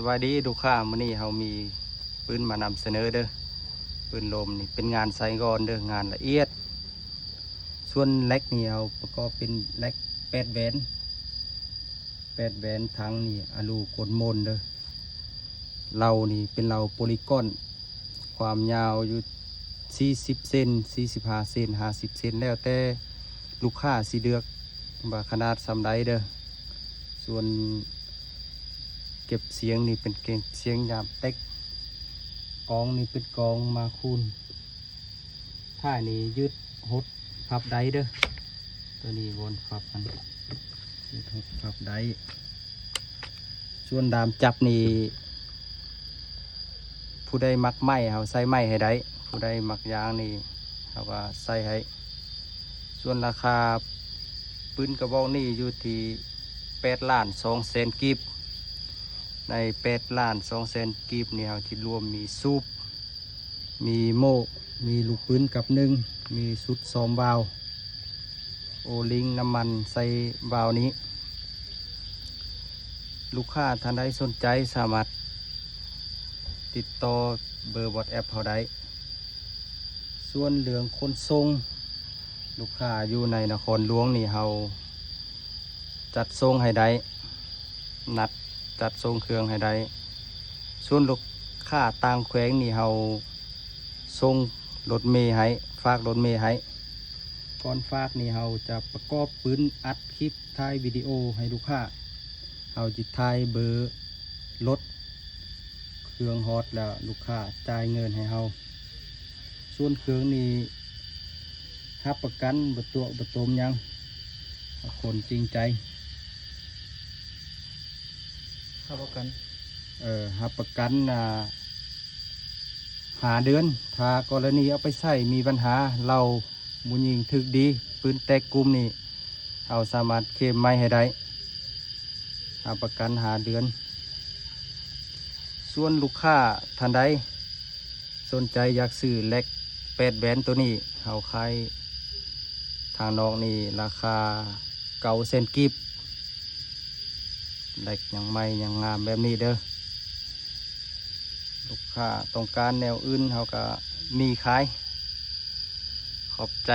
ສະບາຍດີລູກຄ້າ, ມື້ນີ້ເຮົາມີປືນມານຳສະເໜີເດີ. ປືນລົມນີ້ເປັນງານໄຊງອນເດີ, ງານລະອຽດ. ສ່ວນແລັກນີ້ເຮົາປະກອບເປັນແລັກແປດແຫວນ, ແປດແຫວນ, ຖັງນີ້ອາລູໂກນໂມນເດີ. ເລົານີ້ເປັນເລົາໂປລີກອນ, ຄວາມຍາວຢູ່ສີ່ສິບເຊັນ, ສີ່ສິບຫ້າເຊັນ, ຫ້າສິບເຊັນ, ແລ້ວແຕ່ລູກຄ້າຊິເລືອກວ່າຂະໜາດສ່ຳໃດເດີ. ສ່ວນເກັບສຽງນີ້ເປັນເກັບສຽງຍາມແຕັກ, ກອງນີ້ເປັນກອງມາຄູນ, ທ້າຍນີ້ຍືດຫົດພັບໄດ້ເດີ. ໂຕນີ້ວອນພັບມັນ ຍືດຫົດພັບໄດ້. ສ່ວນດາມຈັບນີ້ ຜູ້ໃດມັກໄມ້ເຮົາໃສ່ໄມ້ໃຫ້ໄດ້, ຜູ້ໃດມັກຢາງນີ້ເຮົາກໍໃສ່ໃຫ້. ສ່ວນລາຄາປືນກະບອກນີ້ຢູ່ທີ່ແປດລ້ານສອງແສນກີບ. ໃນແປດລ້ານສອງແສນກີບນີ້ເຮົາຊິລວມມີສູບ, ມີໂມ່, ມີລູກປືນກັບໜຶ່ງ, ມີຊຸດຊອມວາວ, ໂອລິງນ້ຳມັນໃສ່ວາວນີ້. ລູກຄ້າທ່ານໃດສົນໃຈສາມາດຕິດຕໍ່ເບີ WhatsApp ເຮົາໄດ້. ສ່ວນເລື່ອງຂົນສົ່ງ, ລູກຄ້າຢູ່ໃນນະຄອນຫຼວງນີ້ເຮົາຈັດສົ່ງໃຫ້ໄດ້, ນັດຈັດສົ່ງເຄື່ອງໃຫ້ໄດ້. ສ່ວນລູກຄ້າຕ່າງແຂວງນີ້ເຮົາສົ່ງລົດເມໃຫ້, ຝາກລົດເມໃຫ້. ກ່ອນຝາກນີ້ເຮົາຈະປະກອບປືນ ອັດຄລິບ ຖ່າຍວິດີໂອໃຫ້ລູກຄ້າ. ເຮົາຊິຖ່າຍເບີລົດ, ເຄື່ອງຮອດແລ້ວລູກຄ້າຈ່າຍເງິນໃຫ້ເຮົາ. ສ່ວນເຄື່ອງນີ້ຮັບປະກັນ, ບໍ່ຕົວະບໍ່ຕົມຫຍັງ, ຄົນຈິງໃຈ. ຮັບປະກັນ? ເອີ, ຮັບປະກັນ, ອ່າ, ຫ້າເດືອນ. ຖ້າກໍລະນີເອົາໄປໃຊ້ມີບັນຫາ, ເລົາ ຜູ້ຍິງຖືກດີ, ປືນແຕກກຸ່ມນີ້ ເຮົາສາມາດເຄມໃໝ່ໃຫ້ໄດ້, ຮັບປະກັນຫ້າເດືອນ. ສ່ວນລູກຄ້າທ່ານໃດສົນໃຈຢາກຊື້ແລັກແປດແຫວນໂຕນີ້, ເຮົາຂາຍທາງນອກນີ້ລາຄາເກົ້າແສນກີບ. ແລັກຍັງໃໝ່ຍັງງາມແບບນີ້ເດີ. ລູກຄ້າຕ້ອງການແນວອື່ນເຮົາກະມີຂາຍ. ຂອບໃຈ.